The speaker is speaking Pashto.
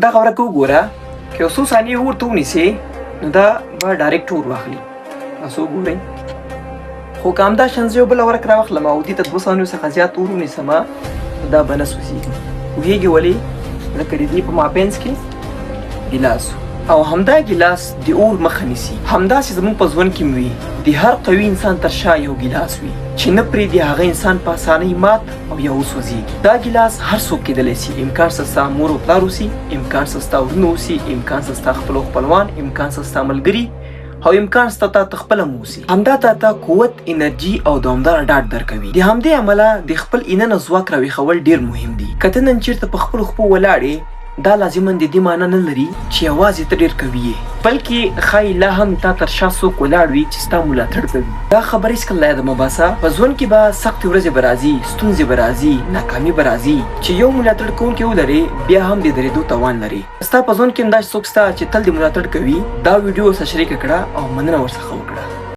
دغه ورکه وګوره، که یو څو ثانیې اور ته ونیسې نو دا به ډایرکټ اور واخلي. تاسو وګورئ، خو که همدا شان زه یو بله ورک راواخلم او دې ته 2 ثانیو څخه زیات اور ونیسم نو دا به نه سوځېږي. پوهېږې ولې؟ ځکه د دې په مابینځ کې ګیلاس او همدا ګیلاس د اور مخه نیسي. همداسې زموږ په ژوند کې وي، د هر قوي انسان تر شا یو ګیلاس وي چې نه پرېږدي هغه انسان په اسانۍ مات او یا وسوځېږي. دا ګیلاس هر څوک کېدلی سي. امکان سته ستا مور او پلار اوسي، امکان سته ستا وروڼه اوسي، امکان سته ستا خپل خپلوان، امکان سته ستا ملګري او امکان سته تا ته خپله هم اوسي. همدا تا ته قوت، انرژي او دوامداره ډاډ درکوي. د همدې امله د خپل ایننه ځواک راویښول ډیر مهم دي. که ته نن چیرته په خپلو خپو ولاړ یې، دا لازما د دې معنی نه لري چې یوازې ته ډیر قوي یې، بلکې ښايي لا هم تا تر شا څوک ولاړ وي چې ستا ملاتړ کوي. دا خبره هیڅکله له یاده مه باسه، په ژوند کې به سختې ورځې به راځي، ستونزې به راځي، ناکامي به راځي، چې یو ملاتړ کوونکی ولرې بیا هم د درېدو توان لرې. که ستا په ژوند کې هم داسې څوک شته چې تل دې ملاتړ کوي، دا ویډیو ورسره شریکه کړه او مننه ورڅخه وکړه.